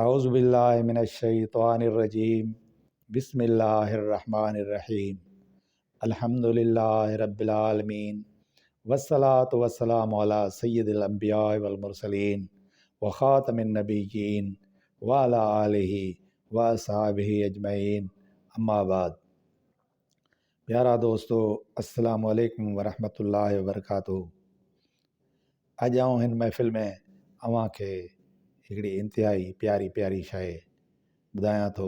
اعوذ بالله من الشيطان الرجيم بسم الله الرحمن الرحيم الحمد لله رب العالمين والصلاة والسلام على سيد الانبياء والمرسلين وخاتم النبيين وعلى آله واصحابه اجمعين اما بعد پيارا دوستو السلام عليڪم ورحمة الله وبرڪاته اڄ آئون هن محفل ۾ اوهان کي هڪڙي انتهائي پياري پياري شيء ٻڌايان ٿو.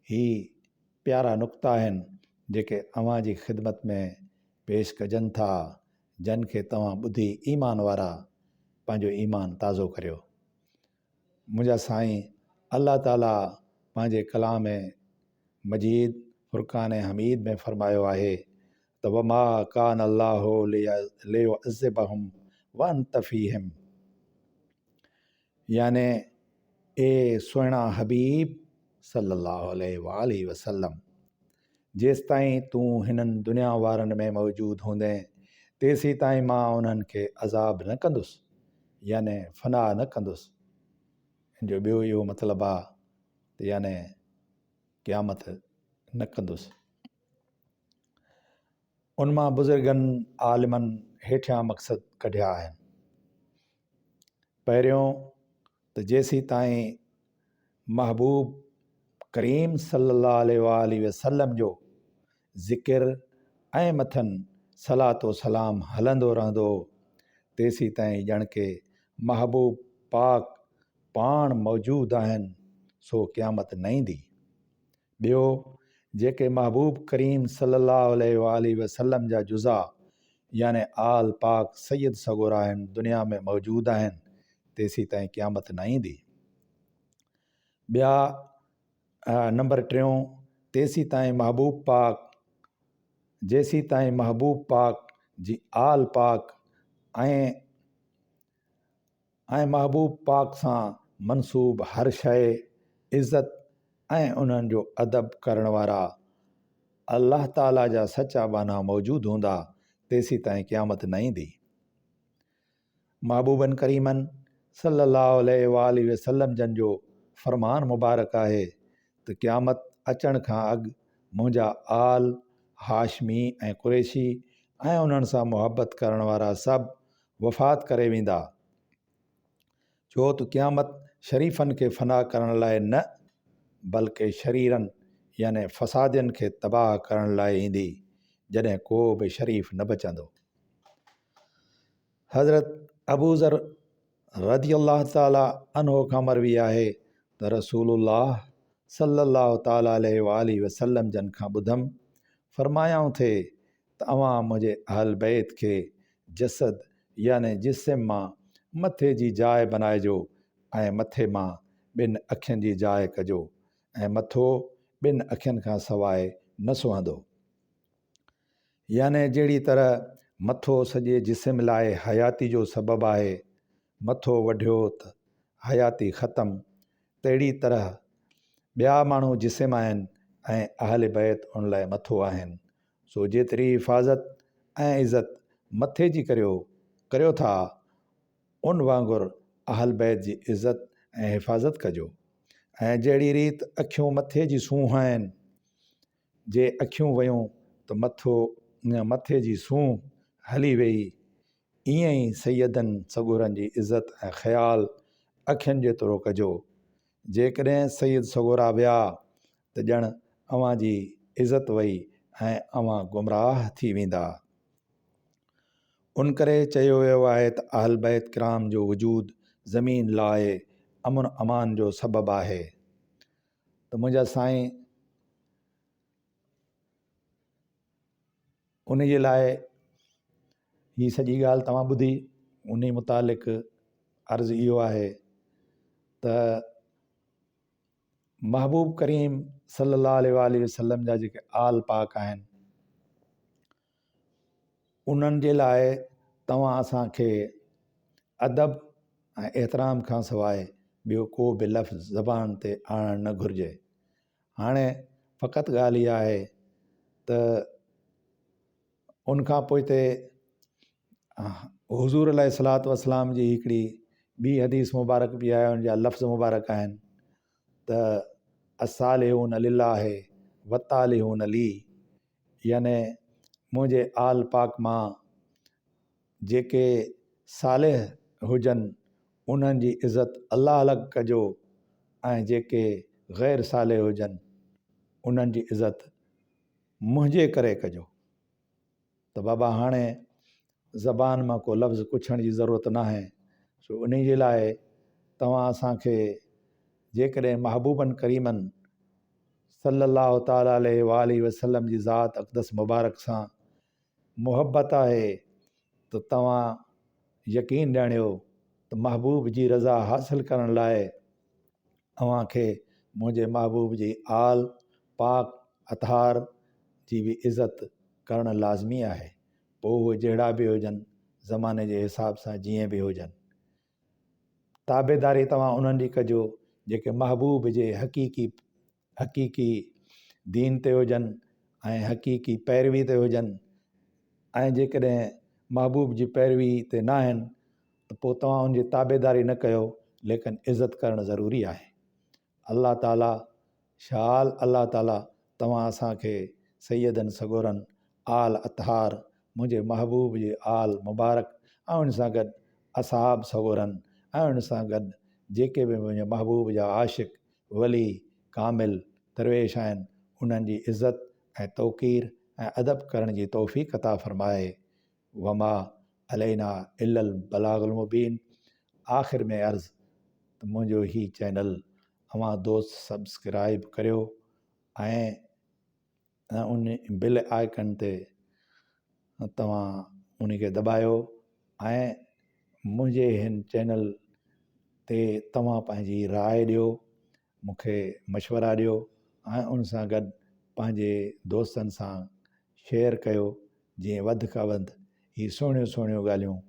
هي پيارا نقطا آهن جيڪي اوهان جي خدمت ۾ پيش ڪجن ٿا، جن کي توهان ٻڌي ايمان وارا پنهنجو ايمان تازو ڪريو. منهنجا سائين الله تعاليٰ پنهنجي ڪلام مجيد فرقان حميد ۾ فرمايو آهي ته وما ڪان الله ليعذبهم وانت فيهم يعني اي سهڻا حبيب صلي الله عليه واله وسلم جيستائين تون هنن دنيا وارن ۾ موجود هوندين تيسيتائين مان انهن کي عذاب نه ڪندس يعني فنا نه ڪندس ان جو ٻيو اهو مطلب آ ته يعني قيامت نه ڪندس. ان مان بزرگن عالمن هيٺيان مقصد ڪڍيا آهن. پهريون ته جيسيتائين محبوب ڪريم صلي الله عليه واٰله وسلم جو ذڪر ۽ مٿن صلوة و سلام هلندو رهندو تيسيتائين ڄڻ ڪي محبوب پاڪ پاڻ موجود آهن سو قيامت نه ايندي. ٻيو جيڪي محبوب ڪريم صلي الله عليه واٰله وسلم جا جزا يعني آل پاڪ سيد سڳورا آهن دنيا ۾ موجود آهن تيسيتائين قيامت نه ايندي. ٻيا نمبر ٽيون تيسيتائين محبوب پاڪ جيسيتائين محبوب پاڪ جي آل پاڪ ۽ ۽ محبوب پاڪ سان منسوب هر شيء عزت ۽ انهن جو ادب ڪرڻ وارا الله تعاليٰ جا سچا ٻانها موجود هوندا تيسيتائين قيامت نه ايندي. محبوبن ڪريمن صلّي الله عليه واٰله وسلّم جن جو فرمان مبارڪ آهي ته قيامت اچڻ کان اڳ منهنجا آل، هاشمي ۽ قريشي ۽ انهن سان محبت ڪرڻ وارا سڀ وفات ڪري ويندا، ڇو ته قيامت شريفن کي فنا ڪرڻ لاء نه بلڪه شريرن يعني فسادين کي تباهه ڪرڻ لاء ايندي، جڏهن ڪو به شريف نه بچندو. حضرت ابوذر رضي الله تعالٰي عنه کان مروي آهي ته رسول الله صلي الله تعالٰي عليه واٰله وسلم جن کان ٻڌم، فرمايائون ٿي ته اوهان منهنجي اهل بيت کي جسد يعني جسم مان مٿي جي جاء بنائجو ۽ مٿي مان ٻن اکين جي جاء ڪجو ۽ مٿو ٻن اکين کان سواء نه سهندو. يعني جهڙي طرح مٿو سڄي جسم لاء حياتي جو سبب آهي، مٿو وڍيو ته حياتي ختم، تهڙي طرح ٻيا ماڻهو جسم آهن ۽ اهل بيت ان لاء مٿو آهن، سو جيتري حفاظت ۽ عزت مٿي جي ڪريو ڪريو ٿا، ان وانگر اهل بيت جي عزت ۽ حفاظت ڪجو ۽ جهڙي ريت اکيون مٿي جي سونهن آهن، جي اکيون ويون ته مٿو مٿي جي سونهن هلي ويئي، ائين ئي سيدن سڳورن جي عزت ۽ خيال اکين جيترو ڪجو. جيڪڏهن سيد سڳورا ويا ته ڄڻ اوهان جي عزت وئي ۽ اوهان گمراهه ٿي ويندا. ان ڪري چيو ويو آهي ته اهل بيت ڪرام جو وجود زمين لاء امن امان جو سبب آهي ته منهنجا سائين ان جي لاء هي سڄي ڳالهه توهان ٻڌي انهي متعلق عرض اهو آهي ته محبوب ڪريم صلي الله عليه واٰله وسلم جا جيڪي آل پاڪ آهن انهن جي لاء توهان اسان کي ادب ۽ احترام کان سواء ٻيو ڪو به لفظ زبان تي آڻڻ نه گهرجي هاڻي فقط ڳالهه اها آهي ته ان کان پوئتي حضور عليه الصلوة والسلام جي هڪڙي ٻي حديث مبارڪ به آهي ان جا لفظ مبارڪ آهن. ته الصالحون لله والطالحون لي يعني منهنجي آل پاڪ مان جيڪي صالح هجن انهن جي عزت الله لڳ ڪجو ۽ جيڪي غير صالح هجن انهن جي عزت منهنجي ڪري ڪجو. ته بابا هاڻي زبان مان ڪو لفظ ڪڇڻ جي ضرورت ناهي سو انهي جي لاء توهان اسان کي جيڪڏهن محبوبن ڪريمن صلي الله تعالٰي عليه واٰله وسلم جي ذات اقدس مبارڪ سان محبت آهي ته توهان يقين ڄاڻيو ته محبوب جي رضا حاصل ڪرڻ لاء اوهان کي منهنجي محبوب جي آل پاڪ اطهار جي به عزت ڪرڻ لازمي آهي، پوء اهي جهڙا به هجن، زماني جي حساب سان جيئن به هجن. تابعداري توهان انهن جي ڪجو جيڪي محبوب جي حقيقي حقيقي دين تي هجن ۽ حقيقي پيروي تي هجن ۽ جيڪڏهن محبوب جي پيروي تي ناهن ته پوء توهان ان جي تابعداري نه ڪيو ليڪن عزت ڪرڻ ضروري آهي. الله تعالي شال الله تعالي توهان اسان کي سيدن سڳورن آل اطهار منهنجي محبوب جي آل مبارڪ ۽ ان سان گڏ اصحاب سڳورن ۽ ان سان گڏ جيڪي به منهنجي محبوب جا عاشق ولي ڪامل درويش آهن انهن جي عزت ۽ توقير ۽ ادب ڪرڻ جي توفيق عطا فرمائي وما علينا الا البلاغ المبين آخر ۾ عرض ته منهنجو هي چينل اوهان دوست سبسڪرائب ڪريو ۽ ان بل آئيڪن تي توهان ان کي دٻايو ۽ منهنجي هن چينل تي توهان پنهنجي راء ڏيو مون کي مشورا ڏيو ۽ ان سان گڏ پنهنجي دوستن سان شيئر ڪيو جيئن وڌ کان وڌ هي سهڻيون سهڻيون ڳالهيون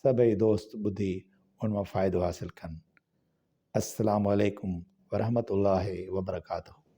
سڀئي دوست ٻڌي ان مان فائدو حاصل ڪن. السلام عليڪم ورحمة الله وبرڪاته.